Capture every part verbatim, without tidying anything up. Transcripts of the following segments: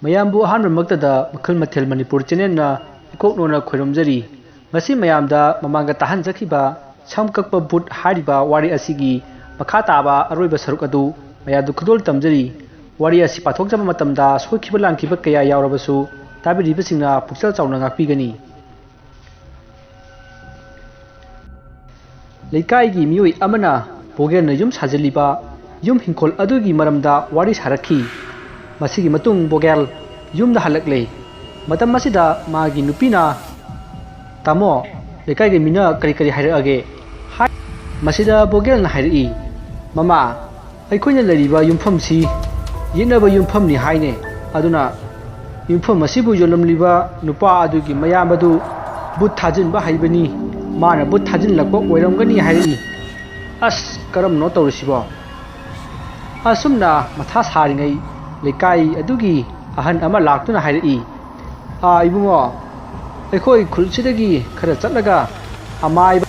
ꯃꯌꯥꯝꯕꯨ ꯑꯍꯥꯟꯕꯃꯛꯇꯗ ꯃꯈꯜ ꯃꯊꯦꯜ ꯃꯅꯤꯄꯨꯔ ꯆꯦꯅꯦꯜꯅ ꯏꯀꯣꯛ ꯅꯣꯟꯅ ꯈꯣꯏꯔꯨꯝꯖꯔꯤ꯫ ꯉꯁꯤ ꯃꯌꯥꯝꯗ ꯃꯃꯥꯡꯗ ꯇꯥꯍꯟꯖꯈꯤꯕ ꯁꯝ ꯀꯛꯄ ꯚꯨꯠ ꯍꯥꯏꯔꯤꯕ ꯋꯥꯔꯤ ꯑꯁꯤꯒꯤ ꯃꯈꯥ ꯇꯥꯕ ꯑꯔꯣꯏꯕ ꯁꯔꯨꯛ ꯑꯗꯨ ꯃꯌꯥꯝꯗ ꯈꯨꯗꯣꯜ ꯇꯝꯖꯔꯤ꯫ ꯋꯥꯔꯤ ꯑꯁꯤ ꯄꯥꯊꯣꯛꯆꯕ ꯃꯇꯝꯗ ꯁꯣꯏꯈꯤꯕ ꯂꯥꯟꯈꯤꯕ ꯀꯌꯥ ꯌꯥꯎꯔꯕꯁꯨ ꯇꯥꯕꯤꯔꯤꯕꯁꯤꯡꯅ ꯄꯨꯛꯆꯦꯜ ꯆꯥꯎꯅ ꯉꯥꯛꯄꯤꯒꯅꯤ꯫ ꯂꯩꯀꯥꯏꯒꯤ ꯃꯤꯑꯣꯏ ꯑꯃꯅ ꯕꯣꯒꯦꯜꯅ ꯌꯨꯝ ꯁꯥꯖꯤꯜꯂꯤꯕ ꯌꯨꯝ ꯍꯤꯡꯈꯣꯜ ꯑꯗꯨꯒꯤ ꯃꯔꯝꯗ ꯋꯥꯔꯤ ꯁꯥꯔꯛꯈꯤ꯫ ꯃꯁꯤꯒꯤ ꯃꯇꯨꯡ ꯕꯣꯒꯦꯜ ꯌꯨꯝꯗ ꯍꯜꯂꯛꯂꯦ꯫ ꯃꯇꯝ ꯑꯁꯤꯗ ꯃꯥꯒꯤ ꯅꯨꯄꯤꯅ, "ꯇꯥꯃꯣ, ꯂꯩꯀꯥꯏꯒꯤ ꯃꯤꯅ ꯀꯔꯤ ꯀꯔꯤ ꯍꯥꯏꯔꯛꯑꯒꯦ?" ꯍꯥꯏ꯫ ꯃꯁꯤꯗ ꯕꯣꯒꯦꯜꯅ ꯍꯥꯏꯔꯛꯏ, "ꯃꯃꯥ, ꯑꯩꯈꯣꯏꯅ ꯂꯩꯔꯤꯕ ꯌꯨꯝꯐꯝꯁꯤ ꯌꯦꯠꯅꯕ ꯌꯨꯝꯐꯝꯅꯤ ꯍꯥꯏꯅꯦ꯫ ꯑꯗꯨꯅ ꯌꯨꯝꯐꯝ ꯑꯁꯤꯕꯨ ꯌꯣꯜꯂꯝꯂꯤꯕ ꯅꯨꯄꯥ ꯑꯗꯨꯒꯤ ꯃꯌꯥꯝꯕꯗꯨ ꯚꯨꯠ ꯊꯥꯖꯤꯟꯕ ꯍꯩꯕꯅꯤ, ꯃꯥꯅ ꯚꯨꯠ ꯊꯥꯖꯤꯜꯂꯛꯄ ꯑꯣꯏꯔꯝꯒꯅꯤ" ꯍꯥꯏꯔꯛꯏ꯫ ꯑꯁ, ꯀꯔꯝꯅꯣ ꯇꯧꯔꯤꯁꯤꯕꯣ? ꯑꯁꯨꯝꯅ ꯃꯊꯥ ꯁꯥꯔꯤꯉꯩ ꯂꯩꯀꯥꯏ ꯑꯗꯨꯒꯤ ꯑꯍꯟ ꯑꯃ ꯂꯥꯛꯇꯨꯅ ꯍꯥꯏꯔꯛꯏ, "ꯑꯥ, ꯏꯕꯨꯡꯉꯣ, ꯑꯩꯈꯣꯏ ꯈꯨꯜꯁꯤꯗꯒꯤ ꯈꯔ ꯆꯠꯂꯒ ꯑꯃꯥꯏꯕ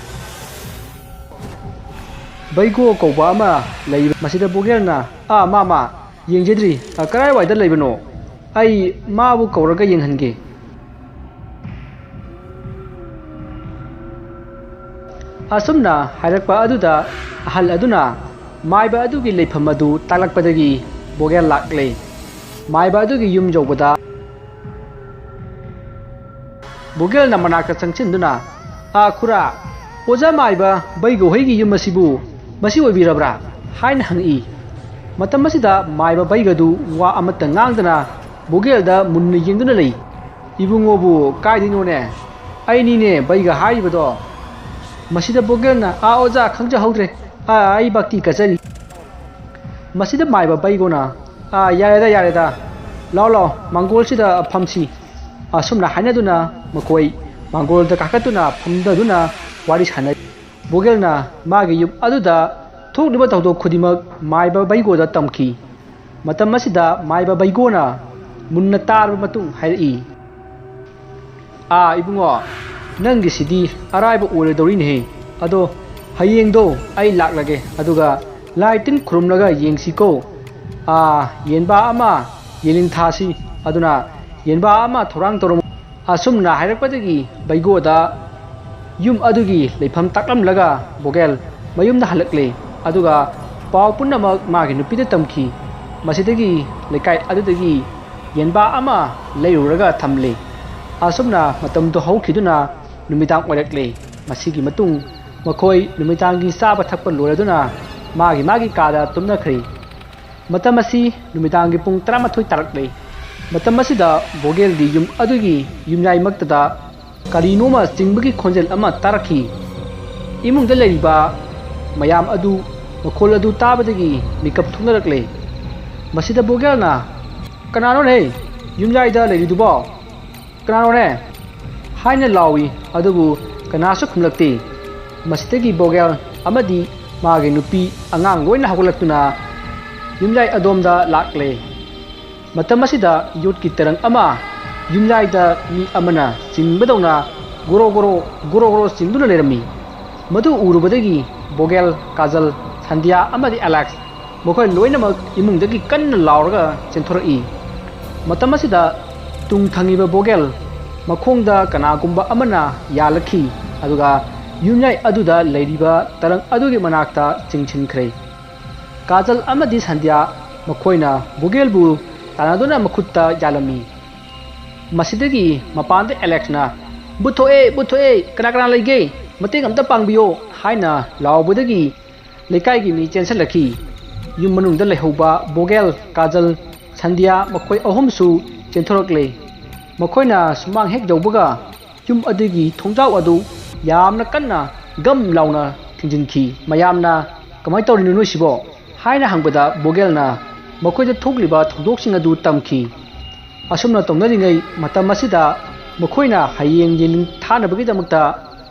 ꯕꯩꯒꯣ ꯀꯧꯕ ꯑꯃ ꯂꯩ꯫" ꯃꯁꯤꯗ ꯕꯣꯒꯦꯜꯅ, "ꯑꯥ, ꯃꯥ, ꯃꯥ, ꯌꯦꯡꯖꯗ꯭ꯔꯤ꯫ ꯑ, ꯀꯔꯥꯏꯋꯥꯏꯗ ꯂꯩꯕꯅꯣ? ꯑꯩ ꯃꯥꯕꯨ ꯀꯧꯔꯒ ꯌꯦꯡꯍꯟꯒꯦ꯫" ꯑꯁꯨꯝꯅ ꯍꯥꯏꯔꯛꯄ ꯑꯗꯨꯗ ꯑꯍꯜ ꯑꯗꯨꯅ ꯃꯥꯏꯕ ꯑꯗꯨꯒꯤ ꯂꯩꯐꯝ ꯑꯗꯨ ꯇꯥꯛꯂꯛꯄꯗꯒꯤ ꯕꯣꯒꯦꯜ ꯂꯥꯛꯂꯦ꯫ ꯃꯥꯏꯕ ꯑꯗꯨꯒꯤ ꯌꯨꯝ ꯌꯧꯕꯗ ꯕꯣꯒꯦꯜꯅ ꯃꯅꯥꯛꯇ ꯆꯪꯁꯤꯟꯗꯨꯅ, "ꯑꯥ, ꯈꯨꯔꯥ, ꯑꯣꯖꯥ ꯃꯥꯏꯕ ꯕꯩꯒꯣ ꯍꯣꯏꯒꯤ ꯌꯨꯝ ꯑꯁꯤꯕꯨ ꯃꯁꯤ ꯑꯣꯏꯕꯤꯔꯕ꯭ꯔꯥ?" ꯍꯥꯏꯅ ꯍꯪꯉꯛꯏ꯫ ꯃꯇꯝ ꯑꯁꯤꯗ ꯃꯥꯏꯕ ꯕꯩꯒꯗꯨ ꯋꯥ ꯑꯃꯠꯇ ꯉꯥꯡꯗꯅ ꯕꯣꯒꯦꯜꯗ ꯃꯨꯟꯅ ꯌꯦꯡꯗꯨꯅ ꯂꯩ꯫ "ꯏꯕꯨꯡꯉꯣꯕꯨ ꯀꯥꯏꯗꯩꯅꯣꯅꯦ? ꯑꯩꯅꯤꯅꯦ ꯕꯩꯒ ꯍꯥꯏꯔꯤꯕꯗꯣ꯫" ꯃꯁꯤꯗ ꯕꯣꯒꯦꯜꯅ, "ꯑꯥ, ꯑꯣꯖꯥ, ꯈꯪꯖꯍꯧꯗ꯭ꯔꯦ꯫ ꯑꯥ, ꯑꯩ ꯚꯛꯇꯤ ꯀꯠꯆꯔꯤ꯫" ꯃꯁꯤꯗ ꯃꯥꯏꯕ ꯕꯩꯒꯣꯅ, "ꯑꯥ, ꯌꯥꯔꯦꯗ, ꯌꯥꯔꯦꯗ꯫ ꯂꯥꯎ, ꯂꯥꯎ, ꯃꯥꯡꯒꯣꯜꯁꯤꯗ ꯐꯝꯁꯤ꯫" ꯑꯁꯨꯝꯅ ꯍꯥꯏꯅꯗꯨꯅ ꯃꯈꯣꯏ ꯃꯥꯡꯒꯣꯜꯗ ꯀꯥꯈꯠꯇꯨꯅ ꯐꯝꯊꯗꯨꯅ ꯋꯥꯔꯤ ꯁꯥꯟꯅꯔꯤ꯫ ꯕꯣꯒꯦꯜꯅ ꯃꯥꯒꯤ ꯌꯨꯝ ꯑꯗꯨꯗ ꯊꯣꯛꯂꯤꯕ ꯊꯧꯗꯣꯛ ꯈꯨꯗꯤꯡꯃꯛ ꯃꯥꯏꯕ ꯕꯩꯒꯣꯗ ꯇꯝꯈꯤ꯫ ꯃꯇꯝ ꯑꯁꯤꯗ ꯃꯥꯏꯕ ꯕꯩꯒꯣꯅ ꯃꯨꯟꯅ ꯇꯥꯔꯕ ꯃꯇꯨꯡ ꯍꯥꯏꯔꯛꯏ, "ꯑꯥ, ꯏꯕꯨꯡꯉꯣ, ꯅꯪꯒꯤꯁꯤꯗꯤ ꯑꯔꯥꯏꯕ ꯑꯣꯏꯔꯗꯧꯔꯤꯅꯦꯍꯦ꯫ ꯑꯗꯣ ꯍꯌꯦꯡꯗꯣ ꯑꯩ ꯂꯥꯛꯂꯒꯦ, ꯑꯗꯨꯒ ꯂꯥꯏ ꯇꯤꯟ ꯈꯨꯔꯨꯝꯂꯒ ꯌꯦꯡꯁꯤꯀꯣ꯫ ꯑꯥ, ꯌꯦꯟꯕꯥ ꯑꯃ ꯌꯦꯟꯂꯤꯡ ꯊꯥꯁꯤ꯫ ꯑꯗꯨꯅ ꯌꯦꯟꯕꯥ ꯑꯃ ꯊꯧꯔꯥꯡ ꯇꯧꯔꯝꯃꯨ꯫ ꯑꯁꯨꯝꯅ ꯍꯥꯏꯔꯛꯄꯗꯒꯤ ꯕꯩꯒꯣꯗ ꯌꯨꯝ ꯑꯗꯨꯒꯤ ꯂꯩꯐꯝ ꯇꯥꯛꯂꯝꯂꯒ ꯕꯣꯒꯦꯜ ꯃꯌꯨꯝꯗ ꯍꯜꯂꯛꯂꯦ꯫ ꯑꯗꯨꯒ ꯄꯥꯎ ꯄꯨꯝꯅꯃꯛ ꯃꯥꯒꯤ ꯅꯨꯄꯤꯗ ꯇꯝꯈꯤ꯫ ꯃꯁꯤꯗꯒꯤ ꯂꯩꯀꯥꯏ ꯑꯗꯨꯗꯒꯤ ꯌꯦꯟꯕꯥ ꯑꯃ ꯂꯩꯔꯨꯔꯒ ꯊꯝꯂꯦ꯫ ꯑꯁꯨꯝꯅ ꯃꯇꯝꯗꯨ ꯍꯧꯈꯤꯗꯨꯅ ꯅꯨꯃꯤꯗꯥꯡ ꯑꯣꯏꯔꯛꯂꯦ꯫ ꯃꯁꯤꯒꯤ ꯃꯇꯨꯡ ꯃꯈꯣꯏ ꯅꯨꯃꯤꯗꯥꯡꯒꯤ ꯆꯥꯕ ꯊꯛꯄ ꯂꯣꯏꯔꯗꯨꯅ ꯃꯥꯒꯤ ꯃꯥꯒꯤ ꯀꯥꯗ ꯇꯨꯝꯅꯈ꯭ꯔꯦ꯫ ꯃꯇꯝ ꯑꯁꯤ ꯅꯨꯃꯤꯗꯥꯡꯒꯤ ꯄꯨꯡ ꯇꯔꯥꯃꯥꯊꯣꯏ ꯇꯥꯔꯛꯂꯦ꯫ ꯃꯇꯝ ꯑꯁꯤꯗ ꯕꯣꯒꯦꯜꯒꯤ ꯌꯨꯝ ꯑꯗꯨꯒꯤ ꯌꯨꯝꯌꯥꯏꯃꯛꯇꯗ ꯀꯔꯤꯅꯣꯃ ꯆꯤꯡꯕꯒꯤ ꯈꯣꯟꯖꯦꯜ ꯑꯃ ꯇꯥꯔꯛꯈꯤ꯫ ꯏꯃꯨꯡꯗ ꯂꯩꯔꯤꯕ ꯃꯌꯥꯝ ꯑꯗꯨ ꯃꯈꯣꯜ ꯑꯗꯨ ꯇꯥꯕꯗꯒꯤ ꯃꯤꯀꯞ ꯊꯣꯛꯅꯔꯛꯂꯦ꯫ ꯃꯁꯤꯗ ꯕꯣꯒꯦꯜꯅ, "ꯀꯅꯥꯅꯣꯅꯦ ꯌꯨꯝꯌꯥꯏꯗ ꯂꯩꯔꯤꯗꯨꯕꯣ? ꯀꯅꯥꯅꯣꯅꯦ?" ꯍꯥꯏꯅ ꯂꯥꯎꯏ, ꯑꯗꯨꯕꯨ ꯀꯅꯥꯁꯨ ꯈꯨꯝꯂꯛꯇꯦ꯫ ꯃꯁꯤꯗꯒꯤ ꯕꯣꯒꯦꯜ ꯑꯃꯗꯤ ꯃꯥꯒꯤ ꯅꯨꯄꯤ ꯑꯉꯥꯡ ꯂꯣꯏꯅ ꯍꯧꯒꯠꯂꯛꯇꯨꯅ ꯌꯨꯝꯌꯥꯏ ꯑꯗꯣꯝꯗ ꯂꯥꯛꯂꯦ꯫ ꯃꯇꯝ ꯑꯁꯤꯗ ꯌꯣꯠꯀꯤ ꯇꯔꯪ ꯑꯃ ꯌꯨꯝꯌꯥꯏꯗ ꯃꯤ ꯑꯃꯅ ꯆꯤꯡꯕꯗꯧꯅ ꯒꯣꯔꯣ ꯒꯣꯔꯣ, ꯒꯣꯔꯣ ꯒꯣꯔꯣ ꯆꯤꯡꯗꯨꯅ ꯂꯩꯔꯝꯃꯤ꯫ ꯃꯗꯨ ꯎꯔꯨꯕꯗꯒꯤ ꯕꯣꯒꯦꯜ, ꯀꯥꯖꯜ, ꯁꯟꯙ꯭ꯌꯥ ꯑꯃꯗꯤ ꯑꯦꯂꯦꯛꯁ ꯃꯈꯣꯏ ꯂꯣꯏꯅꯃꯛ ꯏꯃꯨꯡꯗꯒꯤ ꯀꯟꯅ ꯂꯥꯎꯔꯒ ꯆꯦꯟꯊꯣꯔꯛꯏ꯫ ꯃꯇꯝ ꯑꯁꯤꯗ ꯇꯨꯡ ꯊꯪꯉꯤꯕ ꯕꯣꯒꯦꯜ ꯃꯈꯣꯡꯗ ꯀꯅꯥꯒꯨꯝꯕ ꯑꯃꯅ ꯌꯥꯜꯂꯛꯈꯤ, ꯑꯗꯨꯒ ꯌꯨꯝꯌꯥꯏ ꯑꯗꯨꯗ ꯂꯩꯔꯤꯕ ꯇꯔꯪ ꯑꯗꯨꯒꯤ ꯃꯅꯥꯛꯇ ꯆꯤꯡꯁꯤꯟꯈ꯭ꯔꯦ꯫ ꯀꯥꯖꯜ ꯑꯃꯗꯤ ꯁꯟꯙ꯭ꯌꯥ ꯃꯈꯣꯏꯅ ꯕꯣꯒꯦꯜꯕꯨ ꯇꯥꯟꯅꯗꯨꯅ ꯃꯈꯨꯠꯇ ꯌꯥꯜꯂꯝꯃꯤ꯫ ꯃꯁꯤꯗꯒꯤ ꯃꯄꯥꯟꯗ ꯑꯦꯂꯦꯛꯁꯅ, "ꯕꯨꯠ ꯊꯣꯛꯑꯦ, ꯕꯨꯠ ꯊꯣꯛꯑꯦ, ꯀꯅꯥ ꯀꯅꯥ ꯂꯩꯒꯦ? ꯃꯇꯦꯡ ꯑꯝꯇ ꯄꯥꯡꯕꯤꯌꯣ" ꯍꯥꯏꯅ ꯂꯥꯎꯕꯗꯒꯤ ꯂꯩꯀꯥꯏꯒꯤ ꯃꯤ ꯆꯦꯟꯁꯤꯜꯂꯛꯈꯤ꯫ ꯌꯨꯝ ꯃꯅꯨꯡꯗ ꯂꯩꯍꯧꯕ ꯕꯣꯒꯦꯜ, ꯀꯥꯖꯜ, ꯁꯟꯙ꯭ꯌꯥ ꯃꯈꯣꯏ ꯑꯍꯨꯝꯁꯨ ꯆꯦꯟꯊꯣꯔꯛꯂꯦ꯫ ꯃꯈꯣꯏꯅ ꯁꯨꯃꯥꯡ ꯍꯦꯛ ꯌꯧꯕꯒ ꯌꯨꯝ ꯑꯗꯨꯒꯤ ꯊꯣꯡꯖꯥꯎ ꯑꯗꯨ ꯌꯥꯝꯅ ꯀꯟꯅ ꯒꯝ ꯂꯥꯎꯅ ꯊꯤꯡꯖꯤꯟꯈꯤ꯫ ꯃꯌꯥꯝꯅ, "ꯀꯃꯥꯏꯅ ꯇꯧꯔꯤꯅꯣ ꯅꯣꯏꯁꯤꯕꯣ?" ꯍꯥꯏꯅ ꯍꯪꯕꯗ ꯕꯣꯒꯦꯜꯅ ꯃꯈꯣꯏꯗ ꯊꯣꯛꯂꯤꯕ ꯊꯧꯗꯣꯛꯁꯤꯡ ꯑꯗꯨ ꯇꯝꯈꯤ꯫ ꯑꯁꯨꯝꯅ ꯇꯧꯅꯔꯤꯉꯩ ꯃꯇꯝ ꯑꯁꯤꯗ ꯃꯈꯣꯏꯅ ꯍꯌꯦꯡ ꯌꯦꯟ ꯊꯥꯅꯕꯒꯤꯗꯃꯛꯇ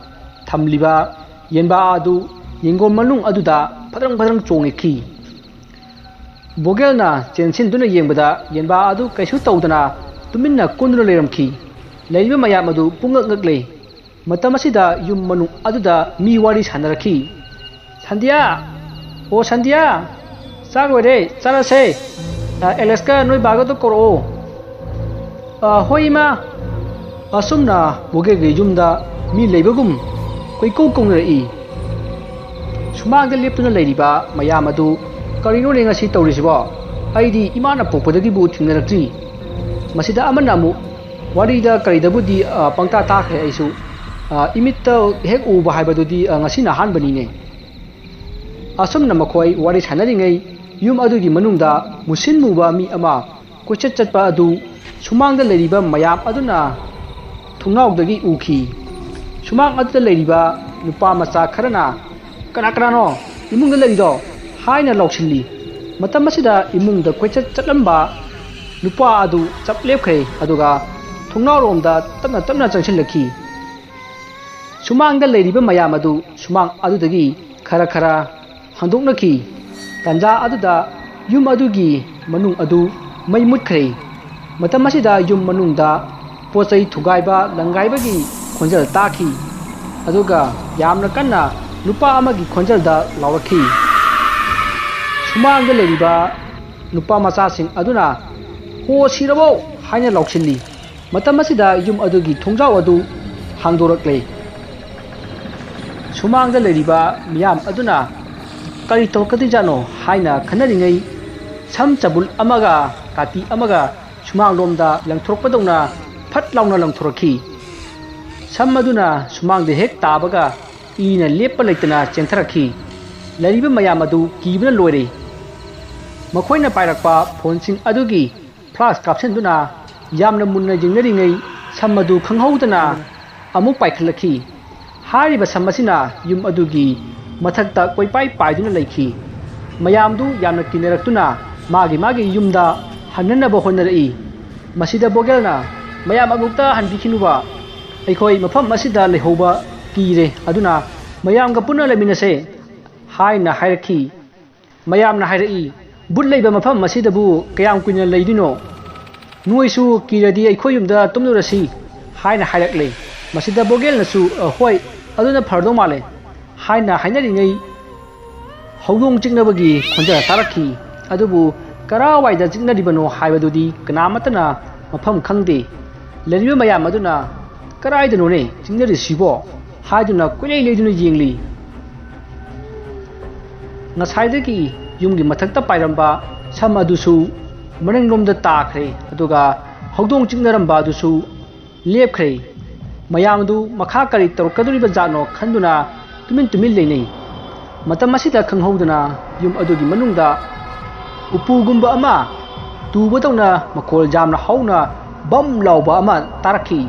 ꯊꯝꯂꯤꯕ ꯌꯦꯟꯕꯥ ꯑꯗꯨ ꯌꯦꯡꯒꯣꯟ ꯃꯅꯨꯡ ꯑꯗꯨꯗ ꯐꯗ꯭ꯔꯪ ꯐꯗ꯭ꯔꯪ ꯆꯣꯡꯉꯛꯈꯤ꯫ ꯕꯣꯒꯦꯜꯅ ꯆꯦꯟꯁꯤꯟꯗꯨꯅ ꯌꯦꯡꯕꯗ ꯌꯦꯟꯕꯥ ꯑꯗꯨ ꯀꯩꯁꯨ ꯇꯧꯗꯅ ꯇꯨꯃꯤꯟꯅ ꯀꯨꯟꯗꯨꯅ ꯂꯩꯔꯝꯈꯤ꯫ ꯂꯩꯔꯤꯕ ꯃꯌꯥꯝ ꯑꯗꯨ ꯄꯨꯡꯉꯛ ꯉꯛꯂꯦ꯫ ꯃꯇꯝ ꯑꯁꯤꯗ ꯌꯨꯝ ꯃꯅꯨꯡ ꯑꯗꯨꯗ ꯃꯤ ꯋꯥꯔꯤ ꯁꯥꯟꯅꯔꯛꯈꯤ꯫ "ꯁꯟꯙ꯭ꯌꯥ! ꯑꯣ ꯁꯟꯙ꯭ꯌꯥ! ꯆꯥꯛ ꯂꯣꯏꯔꯦ, ꯆꯥꯔꯁꯦ!" "ꯑ, ꯑꯦꯂꯦꯛꯁꯀ ꯅꯣꯏ ꯕꯥꯒꯗꯣ ꯀꯧꯔꯛꯑꯣ꯫" "ꯑ, ꯍꯣꯏ, ꯏꯃꯥ꯫" ꯑꯁꯨꯝꯅ ꯕꯣꯒꯦꯜꯒꯤ ꯌꯨꯝꯗ ꯃꯤ ꯂꯩꯕꯒꯨꯝ ꯀꯣꯏꯀꯧ ꯀꯧꯅꯔꯛꯏ꯫ ꯁꯨꯃꯥꯡꯗ ꯂꯦꯞꯇꯨꯅ ꯂꯩꯔꯤꯕ ꯃꯌꯥꯝ ꯑꯗꯨ, "ꯀꯔꯤꯅꯣꯅꯦ ꯉꯁꯤ ꯇꯧꯔꯤꯁꯤꯕꯣ? ꯑꯩꯗꯤ ꯏꯃꯥꯅ ꯄꯣꯛꯄꯗꯒꯤꯕꯨ ꯊꯦꯡꯅꯔꯛꯇ꯭ꯔꯤ꯫" ꯃꯁꯤꯗ ꯑꯃꯅ ꯑꯃꯨꯛ, "ꯋꯥꯔꯤꯗ ꯀꯔꯤꯗꯕꯨꯗꯤ, ꯑ, ꯄꯪꯇꯥ ꯇꯥꯈ꯭ꯔꯦ ꯑꯩꯁꯨ꯫ ꯑ, ꯏꯃꯤꯠꯇ ꯍꯦꯛ ꯎꯕ ꯍꯥꯏꯕꯗꯨꯗꯤ, ꯑ, ꯉꯁꯤꯅ ꯑꯍꯥꯟꯕꯅꯤꯅꯦ꯫" ꯑꯁꯨꯝꯅ ꯃꯈꯣꯏ ꯋꯥꯔꯤ ꯁꯥꯟꯅꯔꯤꯉꯩ, ꯌꯨꯝ ꯑꯗꯨꯒꯤ ꯃꯅꯨꯡꯗ ꯃꯨꯁꯤꯟ ꯃꯨꯕ ꯃꯤ ꯑꯃ ꯀꯣꯏꯆꯠ ꯆꯠꯄ ꯑꯗꯨ ꯁꯨꯃꯥꯡꯗ ꯂꯩꯔꯤꯕ ꯃꯌꯥꯝ ꯑꯗꯨꯅ ꯊꯣꯡꯅꯥꯎꯗꯒꯤ ꯎꯈꯤ꯫ ꯁꯨꯃꯥꯡ ꯑꯗꯨꯗ ꯂꯩꯔꯤꯕ ꯅꯨꯄꯥ ꯃꯆꯥ ꯈꯔꯅ, "ꯀꯅꯥ ꯀꯅꯥꯅꯣ ꯏꯃꯨꯡꯗ ꯂꯩꯔꯤꯗꯣ?" ꯍꯥꯏꯅ ꯂꯥꯎꯁꯤꯜꯂꯤ꯫ ꯃꯇꯝ ꯑꯁꯤꯗ ꯏꯃꯨꯡꯗ ꯀꯣꯏꯆꯠ ꯆꯠꯂꯝꯕ ꯅꯨꯄꯥ ꯑꯗꯨ ꯆꯞ ꯂꯦꯞꯈ꯭ꯔꯦ, ꯑꯗꯨꯒ ꯊꯣꯡꯅꯥꯎꯔꯣꯝꯗ ꯇꯞꯅ ꯇꯞꯅ ꯆꯪꯁꯤꯜꯂꯛꯈꯤ꯫ ꯁꯨꯃꯥꯡꯗ ꯂꯩꯔꯤꯕ ꯃꯌꯥꯝ ꯑꯗꯨ ꯁꯨꯃꯥꯡ ꯑꯗꯨꯗꯒꯤ ꯈꯔ ꯈꯔ ꯍꯟꯗꯣꯛꯅꯈꯤ꯫ ꯇꯥꯟꯖꯥ ꯑꯗꯨꯗ ꯌꯨꯝ ꯑꯗꯨꯒꯤ ꯃꯅꯨꯡ ꯑꯗꯨ ꯃꯩ ꯃꯨꯠꯈ꯭ꯔꯦ꯫ ꯃꯇꯝ ꯑꯁꯤꯗ ꯌꯨꯝ ꯃꯅꯨꯡꯗ ꯄꯣꯠ ꯆꯩ ꯊꯨꯒꯥꯏꯕ ꯂꯪꯒꯥꯏꯕꯒꯤ ꯈꯣꯟꯖꯦꯜ ꯇꯥꯈꯤ, ꯑꯗꯨꯒ ꯌꯥꯝꯅ ꯀꯟꯅ ꯅꯨꯄꯥ ꯑꯃꯒꯤ ꯈꯣꯟꯖꯦꯜꯗ ꯂꯥꯎꯔꯛꯈꯤ꯫ ꯁꯨꯃꯥꯡꯗ ꯂꯩꯔꯤꯕ ꯅꯨꯄꯥ ꯃꯆꯥꯁꯤꯡ ꯑꯗꯨꯅ, "ꯍꯣ, ꯁꯤꯔꯕꯣ?" ꯍꯥꯏꯅ ꯂꯥꯎꯁꯤꯜꯂꯤ꯫ ꯃꯇꯝ ꯑꯁꯤꯗ ꯌꯨꯝ ꯑꯗꯨꯒꯤ ꯊꯣꯡꯖꯥꯎ ꯑꯗꯨ ꯍꯥꯡꯗꯣꯔꯛꯂꯦ꯫ ꯁꯨꯃꯥꯡꯗ ꯂꯩꯔꯤꯕ ꯃꯤꯌꯥꯝ ꯑꯗꯨꯅ "ꯀꯔꯤ ꯇꯧꯔꯛꯀꯗꯣꯏꯖꯥꯠꯅꯣ?" ꯍꯥꯏꯅ ꯈꯟꯅꯔꯤꯉꯩ, ꯁꯝ ꯆꯕꯨꯜ ꯑꯃꯒ ꯀꯥꯇꯤ ꯑꯃꯒ ꯁꯨꯃꯥꯡꯂꯣꯝꯗ ꯂꯪꯊꯣꯔꯛꯄꯗꯧꯅ ꯐꯠ ꯂꯥꯎꯅ ꯂꯪꯊꯣꯔꯛꯈꯤ꯫ ꯁꯝ ꯑꯗꯨꯅ ꯁꯨꯃꯥꯡꯗ ꯍꯦꯛ ꯇꯥꯕꯒ ꯏꯅ ꯂꯦꯞꯄ ꯂꯩꯇꯅ ꯆꯦꯟꯊꯔꯛꯈꯤ꯫ ꯂꯩꯔꯤꯕ ꯃꯌꯥꯝ ꯑꯗꯨ ꯀꯤꯕꯅ ꯂꯣꯏꯔꯦ꯫ ꯃꯈꯣꯏꯅ ꯄꯥꯏꯔꯛꯄ ꯐꯣꯟꯁꯤꯡ ꯑꯗꯨꯒꯤ ꯐ꯭ꯂꯥꯁ ꯀꯥꯞꯁꯤꯟꯗꯨꯅ ꯌꯥꯝꯅ ꯃꯨꯟꯅ ꯌꯦꯡꯅꯔꯤꯉꯩ, ꯁꯝ ꯑꯗꯨ ꯈꯪꯍꯧꯗꯅ ꯑꯃꯨꯛ ꯄꯥꯏꯈꯠꯂꯛꯈꯤ꯫ ꯍꯥꯏꯔꯤꯕ ꯁꯝ ꯑꯁꯤꯅ ꯌꯨꯝ ꯑꯗꯨꯒꯤ ꯃꯊꯛꯇ ꯀꯣꯏꯄꯥꯏ ꯄꯥꯏꯗꯨꯅ ꯂꯩꯈꯤ꯫ ꯃꯌꯥꯝꯗꯨ ꯌꯥꯝꯅ ꯀꯤꯅꯔꯛꯇꯨꯅ ꯃꯥꯒꯤ ꯃꯥꯒꯤ ꯌꯨꯝꯗ ꯍꯟꯅꯅꯕ ꯍꯣꯠꯅꯔꯛꯏ꯫ ꯃꯁꯤꯗ ꯕꯣꯒꯦꯜꯅ, "ꯃꯌꯥꯝ ꯑꯃꯨꯛꯇ ꯍꯟꯕꯤꯈꯤꯅꯨꯕ, ꯑꯩꯈꯣꯏ ꯃꯐꯝ ꯑꯁꯤꯗ ꯂꯩꯍꯧꯕ ꯀꯤꯔꯦ, ꯑꯗꯨꯅ ꯃꯌꯥꯝꯒ ꯄꯨꯟꯅ ꯂꯩꯃꯤꯟꯅꯁꯦ" ꯍꯥꯏꯅ ꯍꯥꯏꯔꯛꯈꯤ꯫ ꯃꯌꯥꯝꯅ ꯍꯥꯏꯔꯛꯏ, "ꯚꯨꯠ ꯂꯩꯕ ꯃꯐꯝ ꯑꯁꯤꯗꯕꯨ ꯀꯌꯥꯝ ꯀꯨꯏꯅ ꯂꯩꯗꯣꯏꯅꯣ? ꯅꯣꯏꯁꯨ ꯀꯤꯔꯗꯤ ꯑꯩꯈꯣꯏ ꯌꯨꯝꯗ ꯇꯨꯝꯂꯨꯔꯁꯤ" ꯍꯥꯏꯅ ꯍꯥꯏꯔꯛꯂꯦ꯫ ꯃꯁꯤꯗ ꯕꯣꯒꯦꯜꯅꯁꯨ, "ꯑ, ꯍꯣꯏ, ꯑꯗꯨꯅ ꯐꯔꯗꯧ ꯃꯥꯜꯂꯦ" ꯍꯥꯏꯅ ꯍꯥꯏꯅꯔꯤꯉꯩ, ꯍꯧꯗꯣꯡ ꯆꯤꯛꯅꯕꯒꯤ ꯈꯣꯟꯖꯦꯜ ꯇꯥꯔꯛꯈꯤ꯫ ꯑꯗꯨꯕꯨ ꯀꯔꯥꯏꯋꯥꯏꯗ ꯆꯤꯛꯅꯔꯤꯕꯅꯣ ꯍꯥꯏꯕꯗꯨꯗꯤ ꯀꯅꯥꯃꯠꯇꯅ ꯃꯐꯝ ꯈꯪꯗꯦ꯫ ꯂꯩꯔꯤꯕ ꯃꯌꯥꯝ ꯑꯗꯨꯅ "ꯀꯔꯥꯏꯗꯅꯣꯅꯦ ꯆꯤꯛꯅꯔꯤꯁꯤꯕꯣ?" ꯍꯥꯏꯗꯨꯅ ꯀꯣꯏꯂꯩ ꯂꯩꯗꯨꯅ ꯌꯦꯡꯂꯤ꯫ ꯉꯁꯥꯏꯗꯒꯤ ꯌꯨꯝꯒꯤ ꯃꯊꯛꯇ ꯄꯥꯏꯔꯝꯕ ꯁꯝ ꯑꯗꯨꯁꯨ ꯃꯅꯤꯡꯂꯣꯝꯗ ꯇꯥꯈ꯭ꯔꯦ, ꯑꯗꯨꯒ ꯍꯧꯗꯣꯡ ꯆꯤꯛꯅꯔꯝꯕ ꯑꯗꯨꯁꯨ ꯂꯦꯞꯈ꯭ꯔꯦ꯫ ꯃꯌꯥꯝ ꯑꯗꯨ ꯃꯈꯥ ꯀꯔꯤ ꯇꯧꯔꯛꯀꯗꯧꯔꯤꯕ ꯖꯥꯠꯅꯣ ꯈꯟꯗꯨꯅ ꯇꯨꯃꯤꯟ ꯇꯨꯃꯤꯟ ꯂꯩꯅꯩ꯫ ꯃꯇꯝ ꯑꯁꯤꯗ ꯈꯪꯍꯧꯗꯅ ꯌꯨꯝ ꯑꯗꯨꯒꯤ ꯃꯅꯨꯡꯗ ꯎꯄꯨꯒꯨꯝꯕ ꯑꯃ ꯇꯨꯕꯗꯧꯅ ꯃꯈꯣꯜ ꯌꯥꯝꯅ ꯍꯧꯅ ꯕꯝ ꯂꯥꯎꯕ ꯑꯃ ꯇꯥꯔꯛꯈꯤ꯫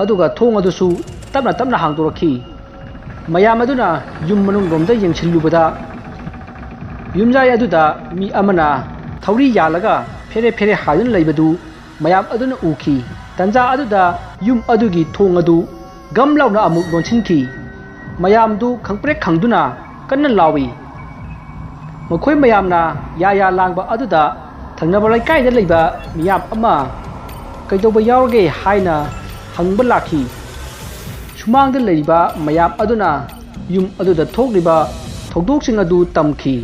ꯑꯗꯨꯒ ꯊꯣꯡ ꯑꯗꯨꯁꯨ ꯇꯞꯅ ꯇꯞꯅ ꯍꯥꯡꯗꯣꯔꯛꯈꯤ꯫ ꯃꯌꯥꯝ ꯑꯗꯨꯅ ꯌꯨꯝ ꯃꯅꯨꯡꯂꯣꯝꯗ ꯌꯦꯡꯁꯤꯜꯂꯨꯕꯗ, ꯌꯨꯝꯖꯥꯏ ꯑꯗꯨꯗ ꯃꯤ ꯑꯃꯅ ꯊꯧꯔꯤ ꯌꯥꯜꯂꯒ ꯐꯦꯔꯦ ꯐꯦꯔꯦ ꯍꯥꯏꯗꯨꯅ ꯂꯩꯕꯗꯨ ꯃꯌꯥꯝ ꯑꯗꯨꯅ ꯎꯈꯤ꯫ ꯇꯟꯖꯥ ꯑꯗꯨꯗ ꯌꯨꯝ ꯑꯗꯨꯒꯤ ꯊꯣꯡ ꯑꯗꯨ ꯒꯝ ꯂꯥꯎꯅ ꯑꯃꯨꯛ ꯂꯣꯟꯁꯤꯟꯈꯤ꯫ ꯃꯌꯥꯝꯗꯨ ꯈꯪꯄ꯭ꯔꯦꯛ ꯈꯪꯗꯨꯅ ꯀꯟꯅ ꯂꯥꯎꯏ꯫ ꯃꯈꯣꯏ ꯃꯌꯥꯝꯅ ꯌꯥ ꯌꯥ ꯂꯥꯡꯕ ꯑꯗꯨꯗ ꯊꯪꯅꯕ ꯂꯩꯀꯥꯏꯗ ꯂꯩꯕ ꯃꯤꯌꯥꯝ ꯑꯃ "ꯀꯩꯗꯧꯕ ꯌꯥꯎꯔꯒꯦ?" ꯍꯥꯏꯅ ꯍꯪꯕ ꯂꯥꯛꯈꯤ꯫ ꯁꯨꯃꯥꯡꯗ ꯂꯩꯔꯤꯕ ꯃꯌꯥꯝ ꯑꯗꯨꯅ ꯌꯨꯝ ꯑꯗꯨꯗ ꯊꯣꯛꯂꯤꯕ ꯊꯧꯗꯣꯛꯁꯤꯡ ꯑꯗꯨ ꯇꯝꯈꯤ꯫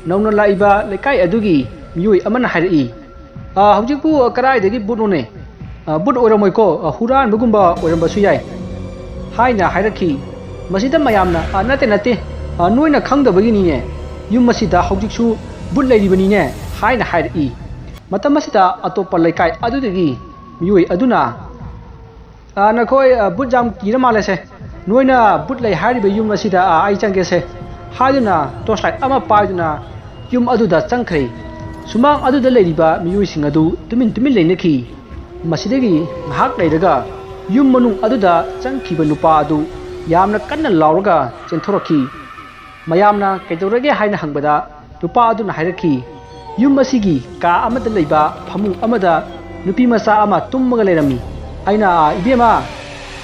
ꯅꯧꯅ ꯂꯥꯛꯏꯕ ꯂꯩꯀꯥꯏ ꯑꯗꯨꯒꯤ ꯃꯤꯑꯣꯏ ꯑꯃꯅ ꯍꯥꯏꯔꯛꯏ, "ꯑ, ꯍꯧꯖꯤꯛꯄꯨ ꯀꯗꯥꯏꯗꯒꯤ ꯕꯨꯠꯅꯣꯅꯦ? ꯑ, ꯕꯨꯠ ꯑꯣꯏꯔꯝꯃꯣꯏꯀꯣ, ꯑ, ꯍꯨꯔꯥꯟꯕꯒꯨꯝꯕ ꯑꯣꯏꯔꯝꯕꯁꯨ ꯌꯥꯏ" ꯍꯥꯏꯅ ꯍꯥꯏꯔꯛꯈꯤ꯫ ꯃꯁꯤꯗ ꯃꯌꯥꯝꯅ, "ꯑ, ꯅꯠꯇꯦ, ꯅꯠꯇꯦ, ꯑ, ꯅꯣꯏꯅ ꯈꯪꯗꯕꯒꯤꯅꯤꯅꯦ, ꯌꯨꯝ ꯑꯁꯤꯗ ꯍꯧꯖꯤꯛꯁꯨ ꯕꯨꯠ ꯂꯩꯔꯤꯕꯅꯤꯅꯦ" ꯍꯥꯏꯅ ꯍꯥꯏꯔꯛꯏ꯫ ꯃꯇꯝ ꯑꯁꯤꯗ ꯑꯇꯣꯞꯄ ꯂꯩꯀꯥꯏ ꯑꯗꯨꯗꯒꯤ ꯃꯤꯑꯣꯏ ꯑꯗꯨꯅ, "ꯑ, ꯅꯈꯣꯏ, ꯑ, ꯕꯨꯠ ꯌꯥꯝ ꯀꯤꯔ ꯃꯥꯜꯂꯦꯁꯦ꯫ ꯅꯣꯏꯅ ꯕꯨꯠ ꯂꯩ ꯍꯥꯏꯔꯤꯕ ꯌꯨꯝ ꯑꯁꯤꯗ, ꯑ, ꯑꯩ ꯆꯪꯒꯦꯁꯦ" ꯍꯥꯏꯗꯨꯅ ꯇꯣꯔꯆ ꯂꯥꯏꯠ ꯑꯃ ꯄꯥꯏꯗꯨꯅ ꯌꯨꯝ ꯑꯗꯨꯗ ꯆꯪꯈ꯭ꯔꯦ꯫ ꯁꯨꯃꯥꯡ ꯑꯗꯨꯗ ꯂꯩꯔꯤꯕ ꯃꯤꯑꯣꯏꯁꯤꯡ ꯑꯗꯨ ꯇꯨꯃꯤꯟ ꯇꯨꯃꯤꯟ ꯂꯩꯅꯈꯤ꯫ ꯃꯁꯤꯗꯒꯤ ꯉꯥꯏꯍꯥꯛ ꯂꯩꯔꯒ ꯌꯨꯝ ꯃꯅꯨꯡ ꯑꯗꯨꯗ ꯆꯪꯈꯤꯕ ꯅꯨꯄꯥ ꯑꯗꯨ ꯌꯥꯝꯅ ꯀꯟꯅ ꯂꯥꯎꯔꯒ ꯆꯦꯟꯊꯣꯔꯛꯈꯤ꯫ ꯃꯌꯥꯝꯅ "ꯀꯩꯗꯧꯔꯒꯦ?" ꯍꯥꯏꯅ ꯍꯪꯕꯗ, ꯅꯨꯄꯥ ꯑꯗꯨꯅ ꯍꯥꯏꯔꯛꯈꯤ, "ꯌꯨꯝ ꯑꯁꯤꯒꯤ ꯀꯥ ꯑꯃꯗ ꯂꯩꯕ ꯐꯃꯨꯡ ꯑꯃꯗ ꯅꯨꯄꯤ ꯃꯆꯥ ꯑꯃ ꯇꯨꯝꯃꯒ ꯂꯩꯔꯝꯃꯤ꯫ ꯑꯩꯅ, 'ꯏꯕꯦꯝꯃ,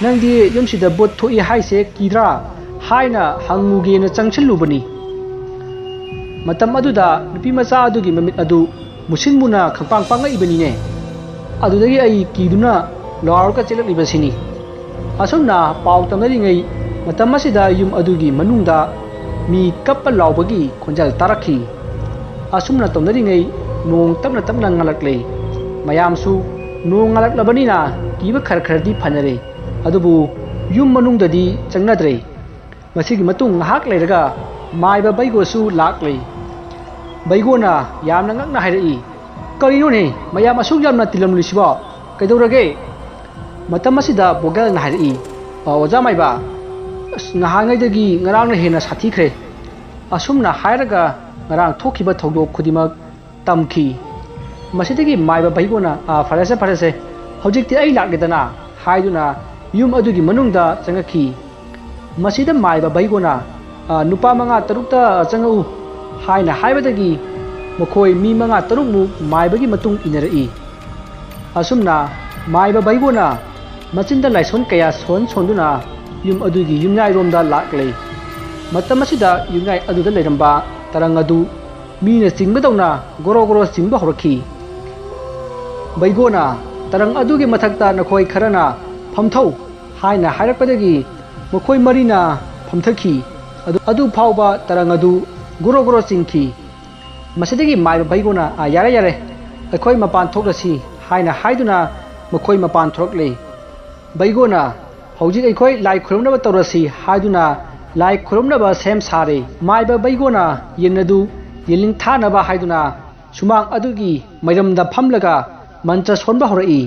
ꯅꯪꯗꯤ ꯌꯨꯝꯁꯤꯗ ꯕꯨꯠ ꯊꯣꯛꯏ ꯍꯥꯏꯁꯦ ꯀꯤꯗ꯭ꯔꯥ?' ꯍꯥꯏꯅ ꯍꯪꯉꯨꯒꯦꯅ ꯆꯪꯁꯤꯜꯂꯨꯕꯅꯤ"꯫ ꯃꯇꯝ ꯑꯗꯨꯗ ꯅꯨꯄꯤ ꯃꯆꯥ ꯑꯗꯨꯒꯤ ꯃꯃꯤꯠ ꯑꯗꯨ ꯃꯨꯁꯤꯟ ꯃꯨꯅ ꯈꯪꯄꯥꯡ ꯄꯥꯡꯂꯛꯏꯕꯅꯤꯅꯦ꯫ ꯑꯗꯨꯗꯒꯤ ꯑꯩ ꯀꯤꯗꯨꯅ ꯂꯥꯎꯔꯒ ꯆꯦꯜꯂꯛꯂꯤꯕꯁꯤꯅꯤ꯫ ꯑꯁꯨꯝꯅ ꯄꯥꯎ ꯇꯝꯅꯔꯤꯉꯩ ꯃꯇꯝ ꯑꯁꯤꯗ ꯌꯨꯝ ꯑꯗꯨꯒꯤ ꯃꯅꯨꯡꯗ ꯃꯤ ꯀꯞꯄ ꯂꯥꯎꯕꯒꯤ ꯈꯣꯟꯖꯦꯜ ꯇꯥꯔꯛꯈꯤ꯫ ꯑꯁꯨꯝꯅ ꯇꯧꯅꯔꯤꯉꯩ ꯅꯣꯡ ꯇꯞꯅ ꯇꯞꯅ ꯉꯥꯜꯂꯛꯂꯦ꯫ ꯃꯌꯥꯝꯁꯨ ꯅꯣꯡ ꯉꯥꯜꯂꯛꯂꯕꯅꯤꯅ ꯀꯤꯕ ꯈꯔ ꯈꯔꯗꯤ ꯐꯅꯔꯦ꯫ ꯑꯗꯨꯕꯨ ꯌꯨꯝ ꯃꯅꯨꯡꯗꯗꯤ ꯆꯪꯅꯗ꯭ꯔꯦ꯫ ꯃꯁꯤꯒꯤ ꯃꯇꯨꯡ ꯉꯥꯏꯍꯥꯛ ꯂꯩꯔꯒ ꯃꯥꯏꯕ ꯕꯩꯒꯣꯁꯨ ꯂꯥꯛꯂꯦ꯫ ꯕꯩꯒꯣꯅ ꯌꯥꯝꯅ ꯉꯛꯅ ꯍꯥꯏꯔꯛꯏ, "ꯀꯔꯤꯅꯣꯅꯦ, ꯃꯌꯥꯝ ꯑꯁꯨꯛ ꯌꯥꯝꯅ ꯇꯤꯜꯂꯝꯂꯤꯁꯤꯕꯣ? ꯀꯩꯗꯧꯔꯒꯦ?" ꯃꯇꯝ ꯑꯁꯤꯗ ꯕꯣꯒꯦꯜꯅ ꯍꯥꯏꯔꯛꯏ, "ꯑ, ꯑꯣꯖꯥ ꯃꯥꯏꯕ, ꯑꯁ, ꯅꯍꯥꯟꯉꯩꯗꯒꯤ ꯉꯔꯥꯡꯅ ꯍꯦꯟꯅ ꯁꯥꯊꯤꯈ꯭ꯔꯦ꯫" ꯑꯁꯨꯝꯅ ꯍꯥꯏꯔꯒ ꯉꯔꯥꯡ ꯊꯣꯛꯈꯤꯕ ꯊꯧꯗꯣꯛ ꯈꯨꯗꯤꯡꯃꯛ ꯇꯝꯈꯤ꯫ ꯃꯁꯤꯗꯒꯤ ꯃꯥꯏꯕ ꯕꯩꯒꯣꯅ, "ꯑ, ꯐꯔꯦꯁꯦ, ꯐꯔꯦꯁꯦ, ꯍꯧꯖꯤꯛꯇꯤ ꯑꯩ ꯂꯥꯛꯂꯦꯗꯅ" ꯍꯥꯏꯗꯨꯅ ꯌꯨꯝ ꯑꯗꯨꯒꯤ ꯃꯅꯨꯡꯗ ꯆꯪꯉꯛꯈꯤ꯫ ꯃꯁꯤꯗ ꯃꯥꯏꯕ ꯕꯩꯒꯣꯅ, "ꯑ, ꯅꯨꯄꯥ ꯃꯉꯥ ꯇꯔꯨꯛꯇ ꯆꯪꯉꯛꯎ" ꯍꯥꯏꯅ ꯍꯥꯏꯕꯗꯒꯤ ꯃꯈꯣꯏ ꯃꯤ ꯃꯉꯥ ꯇꯔꯨꯛꯃꯨꯛ ꯃꯥꯏꯕꯒꯤ ꯃꯇꯨꯡ ꯏꯟꯅꯔꯛꯏ꯫ ꯑꯁꯨꯝꯅ ꯃꯥꯏꯕ ꯕꯩꯒꯣꯅ ꯃꯆꯤꯟꯗ ꯂꯥꯏꯁꯣꯟ ꯀꯌꯥ ꯁꯣꯟ ꯁꯣꯟꯗꯨꯅ ꯌꯨꯝ ꯑꯗꯨꯒꯤ ꯌꯨꯝꯌꯥꯏꯔꯣꯝꯗ ꯂꯥꯛꯂꯦ꯫ ꯃꯇꯝ ꯑꯁꯤꯗ ꯌꯨꯝꯌꯥꯏ ꯑꯗꯨꯗ ꯂꯩꯔꯝꯕ ꯇꯔꯪ ꯑꯗꯨ ꯃꯤꯅ ꯆꯤꯡꯕꯗꯧꯅ ꯒꯣꯔꯣ ꯒꯣꯔꯣ ꯆꯤꯡꯕ ꯍꯧꯔꯛꯈꯤ꯫ ꯕꯩꯒꯣꯅ ꯇꯔꯪ ꯑꯗꯨꯒꯤ ꯃꯊꯛꯇ ꯅꯈꯣꯏ ꯈꯔꯅ "ꯐꯝꯊꯧ" ꯍꯥꯏꯅ ꯍꯥꯏꯔꯛꯄꯗꯒꯤ ꯃꯈꯣꯏ ꯃꯔꯤꯅ ꯐꯝꯊꯈꯤ꯫ ꯑꯗꯨ, ꯑꯗꯨ ꯐꯥꯎꯕ ꯇꯔꯪ ꯑꯗꯨ ꯒꯣꯔꯣ ꯒꯣꯔꯣ ꯆꯤꯡꯈꯤ꯫ ꯃꯁꯤꯗꯒꯤ ꯃꯥꯏꯕ ꯕꯩꯒꯣꯅ, "ꯑꯥ, ꯌꯥꯔꯦ, ꯌꯥꯔꯦ, ꯑꯩꯈꯣꯏ ꯃꯄꯥꯟ ꯊꯣꯛꯂꯁꯤ" ꯍꯥꯏꯅ ꯍꯥꯏꯗꯨꯅ ꯃꯈꯣꯏ ꯃꯄꯥꯟ ꯊꯣꯔꯛꯂꯦ꯫ ꯕꯩꯒꯣꯅ, "ꯍꯧꯖꯤꯛ ꯑꯩꯈꯣꯏ ꯂꯥꯏ ꯈꯨꯔꯨꯝꯅꯕ ꯇꯧꯔꯁꯤ" ꯍꯥꯏꯗꯨꯅ ꯂꯥꯏ ꯈꯨꯔꯨꯝꯅꯕ ꯁꯦꯝ ꯁꯥꯔꯦ꯫ ꯃꯥꯏꯕ ꯕꯩꯒꯣꯅ ꯌꯦꯟ ꯑꯗꯨ ꯌꯦꯟꯂꯤꯡ ꯊꯥꯅꯕ ꯍꯥꯏꯗꯨꯅ ꯁꯨꯃꯥꯡ ꯑꯗꯨꯒꯤ ꯃꯥꯏꯔꯝꯗ ꯐꯝꯂꯒ ꯃꯟꯇ꯭ꯔ ꯁꯣꯟꯕ ꯍꯧꯔꯛꯏ꯫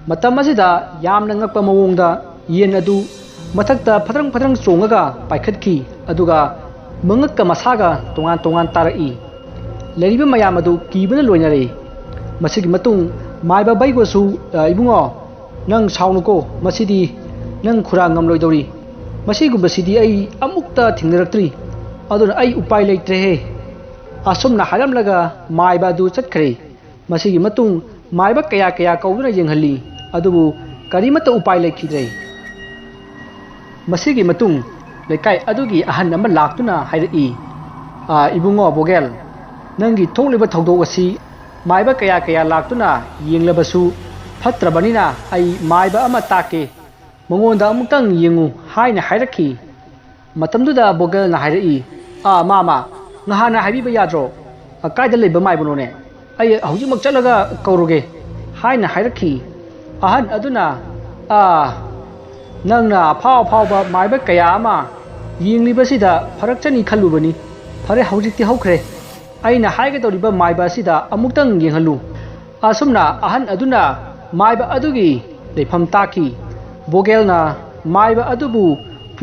ꯃꯇꯝ ꯑꯁꯤꯗ ꯌꯥꯝꯅ ꯉꯛꯄ ꯃꯑꯣꯡꯗ ꯌꯦꯟ ꯑꯗꯨ ꯃꯊꯛꯇ ꯐꯗ꯭ꯔꯪ ꯐꯗ꯭ꯔꯪ ꯆꯣꯡꯉꯒ ꯄꯥꯏꯈꯠꯈꯤ, ꯑꯗꯨꯒ ꯃꯉꯛꯀ ꯃꯁꯥꯒ ꯇꯣꯉꯥꯟ ꯇꯣꯉꯥꯟ ꯇꯥꯔꯛꯏ꯫ ꯂꯩꯔꯤꯕ ꯃꯌꯥꯝ ꯑꯗꯨ ꯀꯤꯕꯅ ꯂꯣꯏꯅꯔꯦ꯫ ꯃꯁꯤꯒꯤ ꯃꯇꯨꯡ ꯃꯥꯏꯕ ꯕꯩꯒꯣꯁꯨ, "ꯑ, ꯏꯕꯨꯡꯉꯣ, ꯅꯪ ꯁꯥꯎꯅꯨꯀꯣ, ꯃꯁꯤꯗꯤ ꯅꯪ ꯈꯨꯔꯥꯡ ꯉꯝꯂꯣꯏꯗꯧꯔꯤ꯫ ꯃꯁꯤꯒꯨꯝꯕꯁꯤꯗꯤ ꯑꯩ ꯑꯃꯨꯛꯇ ꯊꯦꯡꯅꯔꯛꯇ꯭ꯔꯤ꯫ ꯑꯗꯨꯅ ꯑꯩ ꯎꯄꯥꯏ ꯂꯩꯇ꯭ꯔꯦꯍꯦ꯫" ꯑꯁꯨꯝꯅ ꯍꯥꯏꯔꯝꯂꯒ ꯃꯥꯏꯕ ꯑꯗꯨ ꯆꯠꯈ꯭ꯔꯦ꯫ ꯃꯁꯤꯒꯤ ꯃꯇꯨꯡ ꯃꯥꯏꯕ ꯀꯌꯥ ꯀꯌꯥ ꯀꯧꯗꯨꯅ ꯌꯦꯡꯍꯜꯂꯤ, ꯑꯗꯨꯕꯨ ꯀꯔꯤꯃꯠꯇ ꯎꯄꯥꯏ ꯂꯩꯈꯤꯗ꯭ꯔꯦ꯫ ꯃꯁꯤꯒꯤ ꯃꯇꯨꯡ ꯂꯩꯀꯥꯏ ꯑꯗꯨꯒꯤ ꯑꯍꯟ ꯑꯃ ꯂꯥꯛꯇꯨꯅ ꯍꯥꯏꯔꯛꯏ, "ꯑꯥ, ꯏꯕꯨꯡꯉꯣ ꯕꯣꯒꯦꯜ, ꯅꯪꯒꯤ ꯊꯣꯛꯂꯤꯕ ꯊꯧꯗꯣꯛ ꯑꯁꯤ ꯃꯥꯏꯕ ꯀꯌꯥ ꯀꯌꯥ ꯂꯥꯛꯇꯨꯅ ꯌꯦꯡꯂꯕꯁꯨ ꯐꯠꯇ꯭ꯔꯕꯅꯤꯅ ꯑꯩ ꯃꯥꯏꯕ ꯑꯃ ꯇꯥꯛꯀꯦ, ꯃꯉꯣꯟꯗ ꯑꯃꯨꯛꯇꯪ ꯌꯦꯡꯉꯨ" ꯍꯥꯏꯅ ꯍꯥꯏꯔꯛꯈꯤ꯫ ꯃꯇꯝꯗꯨꯗ ꯕꯣꯒꯦꯜꯅ ꯍꯥꯏꯔꯛꯏ, "ꯑꯥ, ꯃꯥꯃ, ꯉꯍꯥꯟꯅ ꯍꯥꯏꯕꯤꯕ ꯌꯥꯗ꯭ꯔꯣ? "ꯀꯥꯏꯗ ꯂꯩꯕ ꯃꯥꯏꯕꯅꯣꯅꯦ? ꯑꯩ ꯍꯧꯖꯤꯛꯃꯛ ꯆꯠꯂꯒ ꯀꯧꯔꯨꯒꯦ" ꯍꯥꯏꯅ ꯍꯥꯏꯔꯛꯈꯤ꯫ ꯑꯍꯟ ꯑꯗꯨꯅ, "ꯑꯥ, ꯅꯪꯅ ꯑꯐꯥꯎ ꯑꯐꯥꯎꯕ ꯃꯥꯏꯕ ꯀꯌꯥ ꯑꯃ ꯌꯦꯡꯂꯤꯕꯁꯤꯗ ꯐꯔꯛꯆꯅꯤ ꯈꯜꯂꯨꯕꯅꯤ꯫ ꯐꯔꯦ, ꯍꯧꯖꯤꯛꯇꯤ ꯍꯧꯈ꯭ꯔꯦ꯫ ꯑꯩꯅ ꯍꯥꯏꯒꯗꯧꯔꯤꯕ ꯃꯥꯏꯕ ꯑꯁꯤꯗ ꯑꯃꯨꯛꯇꯪ ꯌꯦꯡꯍꯜꯂꯨ"꯫ ꯑꯁꯨꯝꯅ ꯑꯍꯟ ꯑꯗꯨꯅ ꯃꯥꯏꯕ ꯑꯗꯨꯒꯤ ꯂꯩꯐꯝ ꯇꯥꯛꯈꯤ꯫ ꯕꯣꯒꯦꯜꯅ ꯃꯥꯏꯕ ꯑꯗꯨꯕꯨ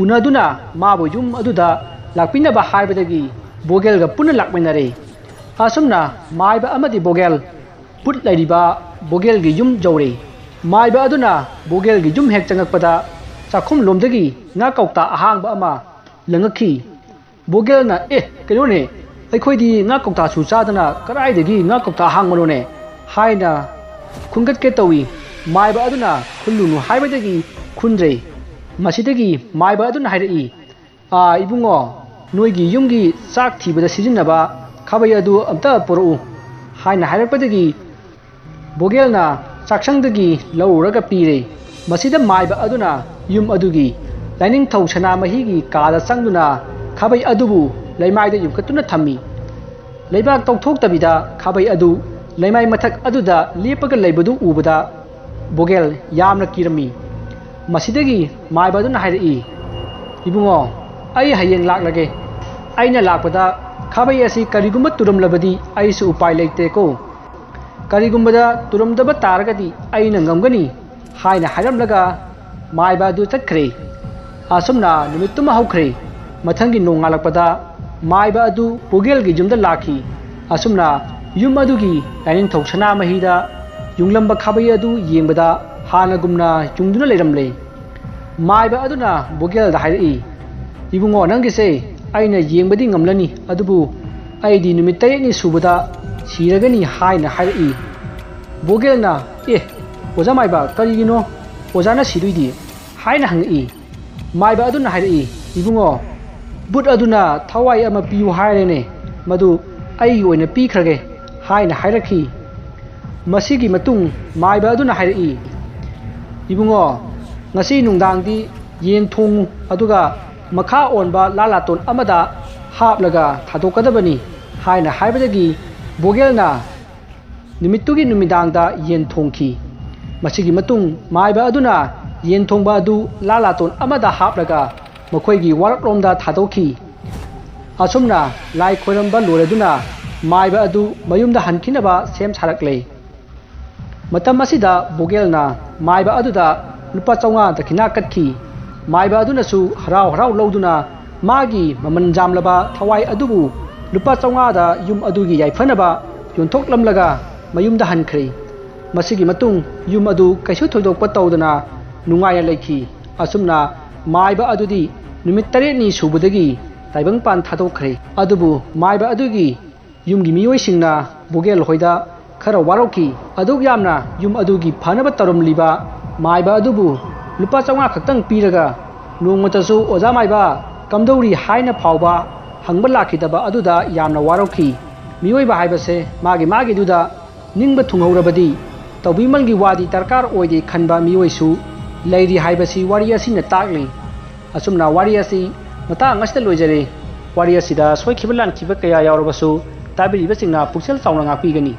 ꯎꯅꯗꯨꯅ ꯃꯥꯕꯨ ꯌꯨꯝ ꯑꯗꯨꯗ ꯂꯥꯛꯄꯤꯅꯕ ꯍꯥꯏꯕꯗꯒꯤ ꯕꯣꯒꯦꯜꯒ ꯄꯨꯟꯅ ꯂꯥꯛꯃꯤꯟꯅꯔꯦ꯫ ꯑꯁꯨꯝꯅ ꯃꯥꯏꯕ ꯑꯃꯗꯤ ꯕꯣꯒꯦꯜ ꯕꯨꯠ ꯂꯩꯔꯤꯕ ꯕꯣꯒꯦꯜꯒꯤ ꯌꯨꯝ ꯌꯧꯔꯦ꯫ ꯃꯥꯏꯕ ꯑꯗꯨꯅ ꯕꯣꯒꯦꯜꯒꯤ ꯌꯨꯝ ꯍꯦꯛ ꯆꯪꯉꯛꯄꯗ ꯆꯥꯛꯈꯨꯝ ꯂꯣꯝꯗꯒꯤ ꯉꯥ ꯀꯧꯇꯥ ꯑꯍꯥꯡꯕ ꯑꯃ ꯂꯪꯉꯛꯈꯤ꯫ ꯕꯣꯒꯦꯜꯅ, "ꯑꯦ, ꯀꯩꯅꯣꯅꯦ, ꯑꯩꯈꯣꯏꯗꯤ ꯉꯥ ꯀꯧꯇꯥꯁꯨ ꯆꯥꯗꯅ ꯀꯗꯥꯏꯗꯒꯤ ꯉꯥ ꯀꯧꯇꯥ ꯑꯍꯥꯡꯕꯅꯣꯅꯦ?" ꯍꯥꯏꯅ ꯈꯨꯟꯒꯠꯀꯦ ꯇꯧꯏ꯫ ꯃꯥꯏꯕ ꯑꯗꯨꯅ ꯈꯨꯜꯂꯨꯅꯨ ꯍꯥꯏꯕꯗꯒꯤ ꯈꯨꯟꯗ꯭ꯔꯦ꯫ ꯃꯁꯤꯗꯒꯤ ꯃꯥꯏꯕ ꯑꯗꯨꯅ ꯍꯥꯏꯔꯛꯏ, "ꯑꯥ, ꯏꯕꯨꯡꯉꯣ, ꯅꯣꯏꯒꯤ ꯌꯨꯝꯒꯤ ꯆꯥꯛ ꯊꯤꯕꯗ ꯁꯤꯖꯤꯟꯅꯕ ꯈꯥꯕꯩ ꯑꯗꯨ ꯑꯝꯇ ꯄꯨꯔꯛꯎ" ꯍꯥꯏꯅ ꯍꯥꯏꯔꯛꯄꯗꯒꯤ ꯕꯣꯒꯦꯜꯅ ꯆꯥꯛꯁꯪꯗꯒꯤ ꯂꯧꯔꯨꯔꯒ ꯄꯤꯔꯦ꯫ ꯃꯁꯤꯗ ꯃꯥꯏꯕ ꯑꯗꯨꯅ ꯌꯨꯝ ꯑꯗꯨꯒꯤ ꯂꯥꯏꯅꯤꯡꯊꯧ ꯁꯅꯥꯃꯍꯤꯒꯤ ꯀꯥꯗ ꯆꯪꯗꯨꯅ ꯈꯥꯕꯩ ꯑꯗꯨꯕꯨ ꯂꯩꯃꯥꯏꯗ ꯌꯨꯡꯈꯠꯇꯨꯅ ꯊꯝꯃꯤ꯫ ꯂꯩꯕꯥꯛ ꯇꯧꯊꯣꯛꯇꯕꯤꯗ ꯈꯥꯕꯩ ꯑꯗꯨ ꯂꯩꯃꯥꯏ ꯃꯊꯛ ꯑꯗꯨꯗ ꯂꯦꯞꯄꯒ ꯂꯩꯕꯗꯨ ꯎꯕꯗ ꯕꯣꯒꯦꯜ ꯌꯥꯝꯅ ꯀꯤꯔꯝꯃꯤ꯫ ꯃꯁꯤꯗꯒꯤ ꯃꯥꯏꯕ ꯑꯗꯨꯅ ꯍꯥꯏꯔꯛꯏ, "ꯏꯕꯨꯡꯉꯣ, ꯑꯩ ꯍꯌꯦꯡ ꯂꯥꯛꯂꯒꯦ꯫ ꯑꯩꯅ ꯂꯥꯛꯄꯗ ꯈꯥꯕꯩ ꯑꯁꯤ ꯀꯔꯤꯒꯨꯝꯕ ꯇꯨꯔꯝꯂꯕꯗꯤ ꯑꯩꯁꯨ ꯎꯄꯥꯏ ꯂꯩꯇꯦꯀꯣ꯫ ꯀꯔꯤꯒꯨꯝꯕꯗ ꯇꯨꯔꯝꯗꯕ ꯇꯥꯔꯒꯗꯤ ꯑꯩꯅ ꯉꯝꯒꯅꯤ" ꯍꯥꯏꯅ ꯍꯥꯏꯔꯝꯂꯒ ꯃꯥꯏꯕ ꯑꯗꯨ ꯆꯠꯈ꯭ꯔꯦ꯫ ꯑꯁꯨꯝꯅ ꯅꯨꯃꯤꯠꯇꯨꯃ ꯍꯧꯈ꯭ꯔꯦ꯫ ꯃꯊꯪꯒꯤ ꯅꯣꯡꯉꯥꯜꯂꯛꯄꯗ ꯃꯥꯏꯕ ꯑꯗꯨ ꯕꯣꯒꯦꯜꯒꯤ ꯌꯨꯝꯗ ꯂꯥꯛꯈꯤ꯫ ꯑꯁꯨꯝꯅ ꯌꯨꯝ ꯑꯗꯨꯒꯤ ꯂꯥꯏꯅꯤꯡꯊꯧ ꯁꯅꯥꯃꯍꯤꯗ ꯌꯨꯡꯂꯝꯕ ꯈꯥꯕꯩ ꯑꯗꯨ ꯌꯦꯡꯕꯗ ꯍꯥꯟꯅꯒꯨꯝꯅ ꯌꯨꯡꯗꯨꯅ ꯂꯩꯔꯝꯂꯦ꯫ ꯃꯥꯏꯕ ꯑꯗꯨꯅ ꯕꯣꯒꯦꯜꯗ ꯍꯥꯏꯔꯛꯏ, "ꯏꯕꯨꯡꯉꯣ, ꯅꯪꯒꯤꯁꯦ ꯑꯩꯅ ꯌꯦꯡꯕꯗꯤ ꯉꯝꯂꯅꯤ, ꯑꯗꯨꯕꯨ ꯑꯩꯗꯤ ꯅꯨꯃꯤꯠ ꯇꯔꯦꯠꯅꯤ ꯁꯨꯕꯗ ꯁꯤꯔꯒꯅꯤ" ꯍꯥꯏꯅ ꯍꯥꯏꯔꯛꯏ꯫ ꯕꯣꯒꯦꯜꯅ, "ꯑꯦ, ꯑꯣꯖꯥ ꯃꯥꯏꯕ, ꯀꯔꯤꯒꯤꯅꯣ ꯑꯣꯖꯥꯅ ꯁꯤꯗꯣꯏꯗꯤ?" ꯍꯥꯏꯅ ꯍꯪꯉꯛꯏ꯫ ꯃꯥꯏꯕ ꯑꯗꯨꯅ ꯍꯥꯏꯔꯛꯏ, "ꯏꯕꯨꯡꯉꯣ, ꯕꯨꯠ ꯑꯗꯨꯅ ꯊꯋꯥꯏ ꯑꯃ ꯄꯤꯌꯨ ꯍꯥꯏꯔꯦꯅꯦ, ꯃꯗꯨ ꯑꯩꯒꯤ ꯑꯣꯏꯅ ꯄꯤꯈ꯭ꯔꯒꯦ" ꯍꯥꯏꯅ ꯍꯥꯏꯔꯛꯈꯤ꯫ ꯃꯁꯤꯒꯤ ꯃꯇꯨꯡ ꯃꯥꯏꯕ ꯑꯗꯨꯅ ꯍꯥꯏꯔꯛꯏ, "ꯏꯕꯨꯡꯉꯣ, ꯉꯁꯤ ꯅꯨꯡꯗꯥꯡꯗꯤ ꯌꯦꯟ ꯊꯣꯡꯉꯨ, ꯑꯗꯨꯒ ꯃꯈꯥ ꯑꯣꯟꯕ ꯂꯥ ꯂꯥꯇꯣꯟ ꯑꯃꯗ ꯍꯥꯞꯂꯒ ꯊꯥꯗꯣꯛꯀꯗꯕꯅꯤ" ꯍꯥꯏꯅ ꯍꯥꯏꯕꯗꯒꯤ ꯕꯣꯒꯦꯜꯅ ꯅꯨꯃꯤꯠꯇꯨꯒꯤ ꯅꯨꯃꯤꯗꯥꯡꯗ ꯌꯦꯟ ꯊꯣꯡꯈꯤ꯫ ꯃꯁꯤꯒꯤ ꯃꯇꯨꯡ ꯃꯥꯏꯕ ꯑꯗꯨꯅ ꯌꯦꯟ ꯊꯣꯡꯕ ꯑꯗꯨ ꯂꯥ ꯂꯥꯇꯣꯟ ꯑꯃꯗ ꯍꯥꯞꯂꯒ ꯃꯈꯣꯏꯒꯤ ꯋꯥꯔꯛꯂꯣꯝꯗ ꯊꯥꯗꯣꯛꯈꯤ꯫ ꯑꯁꯨꯝꯅ ꯂꯥꯏ ꯈꯣꯏꯔꯝꯕ ꯂꯣꯏꯔꯗꯨꯅ ꯃꯥꯏꯕ ꯑꯗꯨ ꯃꯌꯨꯝꯗ ꯍꯟꯈꯤꯅꯕ ꯁꯦꯝ ꯁꯥꯔꯛꯂꯦ꯫ ꯃꯇꯝ ꯑꯁꯤꯗ ꯕꯣꯒꯦꯜꯅ ꯃꯥꯏꯕ ꯑꯗꯨꯗ ꯂꯨꯄꯥ ꯆꯥꯝꯃꯉꯥ ꯗꯈꯤꯅꯥ ꯀꯠꯈꯤ꯫ ꯃꯥꯏꯕ ꯑꯗꯨꯅꯁꯨ ꯍꯔꯥꯎ ꯍꯔꯥꯎ ꯂꯧꯗꯨꯅ ꯃꯥꯒꯤ ꯃꯃꯜ ꯌꯥꯝꯂꯕ ꯊꯋꯥꯏ ꯑꯗꯨꯕꯨ ꯂꯨꯄꯥ ꯆꯥꯝꯃꯉꯥꯗ ꯌꯨꯝ ꯑꯗꯨꯒꯤ ꯌꯥꯏꯐꯅꯕ ꯌꯣꯟꯊꯣꯛꯂꯝꯂꯒ ꯃꯌꯨꯝꯗ ꯍꯟꯈ꯭ꯔꯦ꯫ ꯃꯁꯤꯒꯤ ꯃꯇꯨꯡ ꯌꯨꯝ ꯑꯗꯨ ꯀꯩꯁꯨ ꯊꯣꯏꯗꯣꯛꯄ ꯇꯧꯗꯅ ꯅꯨꯡꯉꯥꯏꯅ ꯂꯩꯈꯤ꯫ ꯑꯁꯨꯝꯅ ꯃꯥꯏꯕ ꯑꯗꯨꯗꯤ ꯅꯨꯃꯤꯠ ꯇꯔꯦꯠꯅꯤ ꯁꯨꯕꯗꯒꯤ ꯇꯥꯏꯕꯪꯄꯥꯟ ꯊꯥꯗꯣꯛꯈ꯭ꯔꯦ꯫ ꯑꯗꯨꯕꯨ ꯃꯥꯏꯕ ꯑꯗꯨꯒꯤ ꯌꯨꯝꯒꯤ ꯃꯤꯑꯣꯏꯁꯤꯡꯅ ꯕꯣꯒꯦꯜ ꯍꯣꯏꯗ ꯈꯔ ꯋꯥꯔꯧꯈꯤ꯫ ꯑꯗꯨꯛ ꯌꯥꯝꯅ ꯌꯨꯝ ꯑꯗꯨꯒꯤ ꯐꯅꯕ ꯇꯧꯔꯝꯂꯤꯕ ꯃꯥꯏꯕ ꯑꯗꯨꯕꯨ ꯂꯨꯄꯥ ꯆꯥꯝꯃꯉꯥ ꯈꯛꯇꯪ ꯄꯤꯔꯒ ꯅꯣꯡꯃꯇꯁꯨ "ꯑꯣꯖꯥ ꯃꯥꯏꯕ, ꯀꯝꯗꯧꯔꯤ?" ꯍꯥꯏꯅ ꯐꯥꯎꯕ ꯍꯪꯕ ꯂꯥꯛꯈꯤꯗꯕ ꯑꯗꯨꯗ ꯌꯥꯝꯅ ꯋꯥꯔꯧꯈꯤ꯫ ꯃꯤꯑꯣꯏꯕ ꯍꯥꯏꯕꯁꯦ ꯃꯥꯒꯤ ꯃꯥꯒꯤꯗꯨꯗ ꯅꯤꯡꯕ ꯊꯨꯡꯍꯧꯔꯕꯗꯤ ꯇꯧꯕꯤꯃꯜꯒꯤ ꯋꯥꯗꯤ ꯗꯔꯀꯥꯔ ꯑꯣꯏꯗꯦ ꯈꯟꯕ ꯃꯤꯑꯣꯏꯁꯨ ꯂꯩꯔꯤ ꯍꯥꯏꯕꯁꯤ ꯋꯥꯔꯤ ꯑꯁꯤꯅ ꯇꯥꯛꯂꯤ꯫ ꯑꯁꯨꯝꯅ ꯋꯥꯔꯤ ꯑꯁꯤ ꯃꯇꯥꯡ ꯑꯁꯤꯗ ꯂꯣꯏꯖꯔꯦ꯫ ꯋꯥꯔꯤ ꯑꯁꯤꯗ ꯁꯣꯏꯈꯤꯕ ꯂꯥꯟꯈꯤꯕ ꯀꯌꯥ ꯌꯥꯎꯔꯕꯁꯨ ꯇꯥꯕꯤꯔꯤꯕꯁꯤꯡꯅ ꯄꯨꯛꯆꯦꯜ ꯆꯥꯎꯅ ꯉꯥꯛꯄꯤꯒꯅꯤ꯫